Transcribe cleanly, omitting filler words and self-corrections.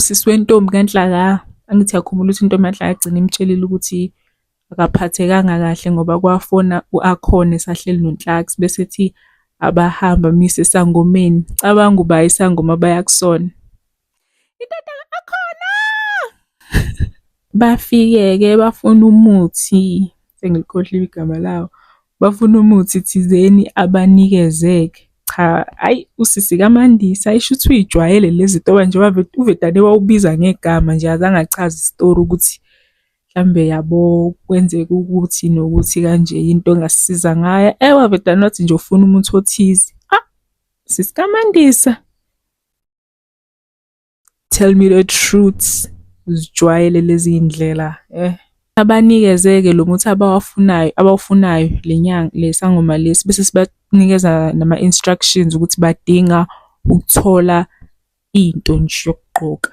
Usisi wentombi kaNhlaka, angithi uyakhumbula ukuthi intombi kaNhlaka yagcina imtshelile ukuthi akaphathekanga kahle ngoba kwafona u-Akhona esahleli noNhlaks bese ethi abahambe amyise esangomeni. Cabanga uba isangoma abaya kusona. Indoda ka-Akhona! Bafike-ke bafuna umuthi, sengilikhohliwe igama lawo. Bafuna umuthi thizeni abanikeze-ke. Cha, hhayi usisi kaMandisa hhayi shuthi uyijwayele lezi zinto ngoba nje uvedane wawubiza ngegama nje azange achaze isitori ukuthi mhlambe yabo kwenzeka ukuthi nokuthi kanje into engasisiza ngayo. Wavedane wathi nje ufuna umuthi othize. Ah, sisi kaMandisa. Tell me the truth. Uzijwayele lezi ndlela eh. Abanikeze-ke lo muthi abawafunayo, abawufunayo le nyanga le sangoma lesi bese sibanikeza nama-instructions ukuthi badinga ukuthola into nje yokugqoka.